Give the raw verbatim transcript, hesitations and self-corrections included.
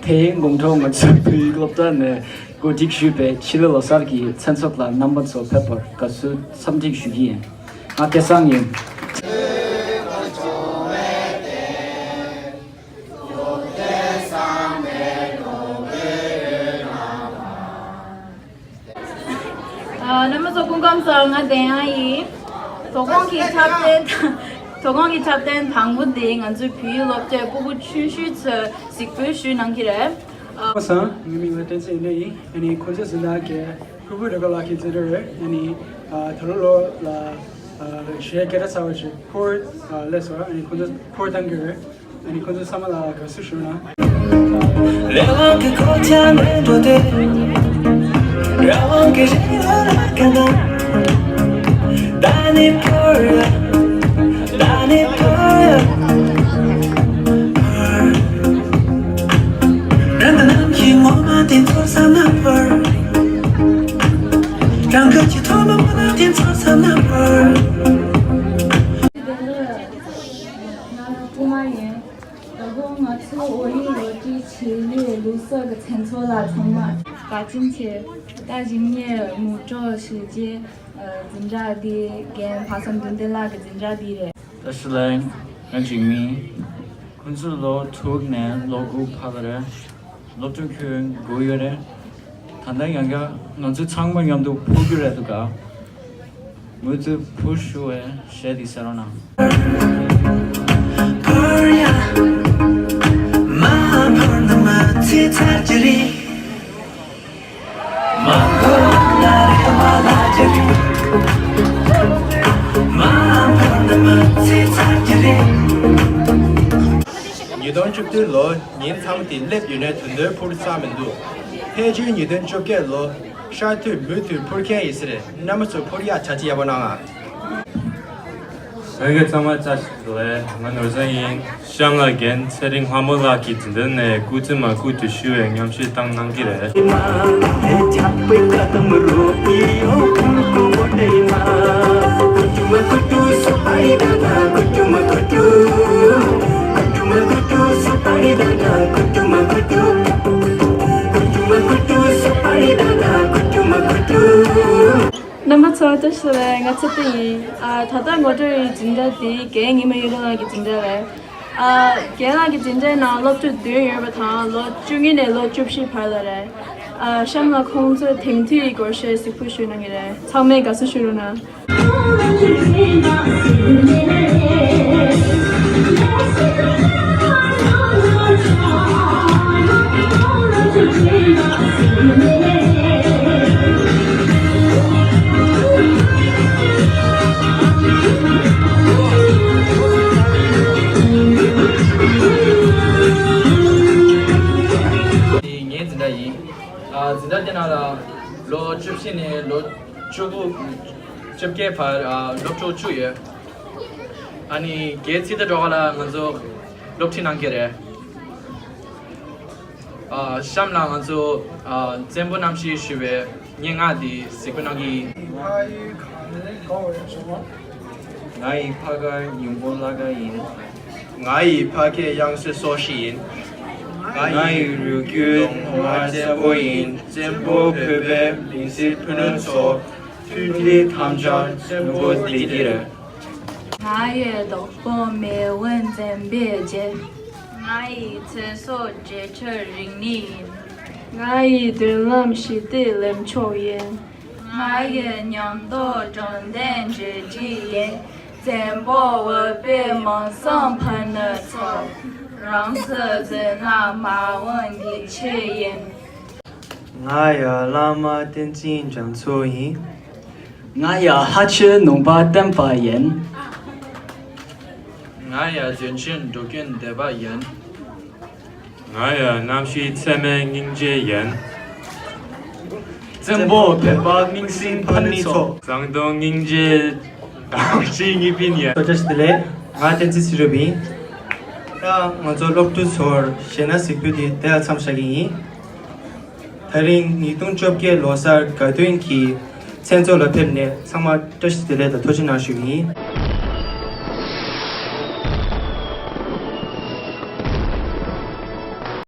དེ་ཡིན་དགོང་དྲོ་ང་ཚོའི་བོད་ཡིག་སློབ་གྲྭ་ནས་གོ་སྒྲིག་ཞུས་པའི་ཕྱི་ལོ་ལོ་གསར་གྱི་མཚན་ཚོགས་ལ་རྣམ་པ་ཚོ་ཕེབས་པར་དགའ་བསུ་འཚམས་འདྲི་ཞུ་གི་ཡིན། ང་སྐལ་བཟང་ཡིན། རྣམ་པ་ཚོ་སྐུ་ཁམས་བཟང་། ང་བདེ་ཡང་ཡིན། དོ་དགོང་གི་འཁྲབ་སྟོན། དོ་དགོང་གི་འཁྲབ་སྟོན་དང་པོ་དེ་ང་ཚོའི་བོད་ཡིག་སློབ་གྲྭའི་སྤུ་གུ་ཆུང་ཤོས་ཚོས་གཟིགས་འབུལ་ཞུས་གནང་གི་རེད། ཨ། ཁམས་བཟང་། ངའི་མིང་ལ་བསྟན་འཛིན་ཡེ་ཤེས་ཡིན། ཨ་ནི་ཁོང་ཚོའི་གཟེངས་རྟགས་ཀྱི་ཕུར་བུ་རེ་ཁཱ་ལགས་ཀྱི་འཛིན་གྲྭ་རེད། ཨ་ནི་ད་ལོ་ལོ་ལ་གཞས་སྐད་གྲགས་ཚ་བ་ཞིག་ཕུར་སླེབས་སོང་། ཨ་ནི་ཁོང་ཚོ་ཕུར་བཏང་གི་རེད། ཨ་ནི་ཁོང་ཚོ་ཚང་མ་ལ་དགའ་བསུ་ཞུ་ན། རེ་དབང་གི་གོ་ཆ་ནས་འགྲོ་དུས། རེ་དབང་གི་རེ་ལོ་ལ་ག་ན། ད་ནི་ཕོར་ཡ། ད་ནི་ཕོར་ཡ། རང་གི་ནམ་ཞིག་ངོ་མ་དེ་ཚོར་བསམ་ན་ཕོར། རང་གི་ཆེས་ཐོག་མ་ངོ་མ་དེ་ཚོར་བསམ་ན་ཕོར། ང་རང་ཀུ་མ་ཡིན། ད་དུང་ང་ཚོའི་བོད་ཡིག་སློབ་ཁྲིད་བྱེད་ལས་ལུགས་སྲོལ་གྱི་མཚན་ཚོགས་ལ་ཚང་མ་བཀའ་དྲིན་ཆེ། ད་གཞིགས་ཉེས་མུ་ཏྲོ་ཞི་རྒྱས་འཛིན་གྲྭ་འདི་རྒན་ཕ་བསམ་འདུན་ལྡན་ལགས་ཀྱི་འཛིན་གྲྭ་འདི་རེད། བཀྲ་ཤིས་བདེ་ལེགས། ང་འཇིགས་མེད། ཁོང་ཚོ་ལོ་དྲུག་ནས་ལོ་དགུ་བར་ལ་རེད། སློབ་ཕྲུག་ཁྱོན་དགུ་ཡོད་རེད། ད་ལྟ་ཡང་བསྐྱར་ང་ཚོ་ཚང་མ་མཉམ་དུ་ཕུར་རྒྱུ་རེད་འདུག་ག་མུ་མཐུད་ཕུར་ཞུ་བའི་གཞས་འདི་གསན་རོགས་གནང་། ཉིས་སྟོང་བཅུ་བདུན་ལོ་ཉིན་མཚན་དེ་སླེབས་ཡོད་ནའི་དོན་དོན་ཕུར་རྩ་མི་འདུག་ཕལ་ཆེར་ཉིས་སྟོང་བཅོ་བརྒྱད་ལོ་ཤར་དུས་མུ་མཐུད་ཕུར་མཁན་ཡིན་ས་རེད། རྣམ་པ་ཚོ་ཕུར་ཡག་བྱ་ཅི་ཡག་པོ་གནང་ཨ། ལྷན་རྒྱས་ཚང་མ་བཀྲ་ཤིས་བདེ་ལེགས། ང་ནོར་བཟང་ཡིན། གཤམ་ལ་རྒན་ཚེ་རིང་ལྷ་མོ་ལགས་ཀྱི་འཛིན་གྲྭ་ནས་སྐུ་ཚེ་མ་སྐུ་དུ་ཞུ་བའི་མཉམ་ཞུགས་བཏང་གནང་གི་རེད། རྣམ་པ་ཚོ་བཀྲ་ཤིས་བདེ་ལེགས། ང་ཚེ་བརྟན་ཡིན། ཨ། ད་ལྟ་ངོ་སྤྲོད་ཡི་འཛིན་གྲྭ་དེ་རྒན་ཉི་མ་གཡུ་སྒྲོན་ལགས་ཀྱི་འཛིན་གྲྭ་རེད། ཨ། རྒན་ལགས་ཀྱི་འཛིན་གྲྭའི་ནང་སློབ་ཕྲུག་བདུན་ཡོད་པ་དང་ལོ་བཅུ་གཉིས་ནས་ལོ་བཅུ་བཞི་བར་ལ་རེད། ཨ། གཤམ་ལ་ཁོང་ཚོས་དེང་དུས་ཀྱི་སྒོར་གཞས་གཟིགས་འབུལ་ཞུས་གནང་གི་རེད། ཚང་མས་དགའ་བསུ་ཞུ་རོགས་གནང་། ངའི་འཛིན་གྲྭ་ཡིན། ཨ། འཛིན་གྲྭ་དེ་ནང་ལ་ལོ་བཅུ་བཞི་ནས་ལོ་བཅུ་དགུ། བཅོ་བརྒྱད་བར། ཨ། སློབ་ཕྲུག་བཅུ་ཡོད། ཨ་ནི་རྒན་ཚེ་བརྟན་སྒྲོལ་དཀར་ལགས་ང་ཚོ་སློབ་ཁྲིད་གནང་གི་རེད། ཨ། གཤམ་ལ་ང་ཚོ། ཨ། བཙན་པོ་རྣམ་བཞི་ཞུ་བའི་སྙན་ངག་འདི་གཟིགས་འབུལ་གནང་གི་ཡིན། ང་ཡི་ཕ་ཁར་ཡུམ་བུ་བླ་དགའ་ཡིན། ང་ཡི་ཕ་སྐད་དབྱངས་གསལ་སོ་བཞི་ཡིན། ང་ཡི་རུས་རྒྱུད་གདོང་དམར་བཙན་པོ་ཡིན། བཙན་པོ་བོད་པའི་མིང་སྲིང་ཕུ་ནུ་ཚོ། མཐུན་སྒྲིལ་དམ་བཅའ་བཙན་པོ་བདེ་སྐྱིད་རེད། ང་ཡི་བདག་པོ་མེས་དབོན་བཙན་པོའི་རྗེ། ང་ཡི་ཚེ་སྲོག་རྗེ་ཆེར་རིག་ནི་ཡིན། ང་ཡི་མདུན་ལམ་ཞི་བདེ་ལེགས་མཆོག་ཡིན། ང་ཡི་ཉམས་རྟོགས་དྲང་བདེན་འབྲེལ་གྱི་ཡིན། བཙན་པོ་བོད་པའི་མིང་སྲིང་ཕུ་ནུ་ཚོ། རང་སྲོག་བརྫུས་ན་མ་འོངས་གི་ཆེད་ཡིན། ང་ཡི་བླ་མ་བསྟན་འཛིན་རྒྱ་མཚོ་ཡིན། ང་ཡི་ལྷ་ཆོས་ནང་པ་བསྟན་པ་ཡིན། ང་ཡི་བདེན་ཆེན་འགྲོ་ཀུན་བདེ་བ་ཡིན། ང་ཡི་རྣམ་ཤེས་ཚད་མེད་སྙིང་རྗེ་ཡིན། བཙན་པོ་བོད་པ་མིང་སྲིང་ཕུ་ནུ་ཚོ། བཟང་སྟོང་སྙིང་རྗེ་དང་ཞི་གཉིས་ཕན་ཡིན། བཀྲ་ཤིས་བདེ་ལེགས། ང་བསྟན་འཛིན་ཚེ་རིང་ཡིན། ད་ང་ཚོ་སློབ་ཕྲུག་ཚོར་གཞས་སྣ་གཟིགས་འབུལ་དེ་དེ་ལ་མཚམས་བཞག་གི་ཡིན། དེ་རིང་ཉིས་སྟོང་བཅོ་བརྒྱད་ལོ་གསར་དགའ་སྟོན་གྱི་མཚན་ཚོགས་ལ་ཕེབས་ནས་ཚང་མ་བཀྲ་ཤིས་བདེ་ལེགས་དང་ཐུགས་རྗེ་གནང་ཞུ་གི་ཡིན།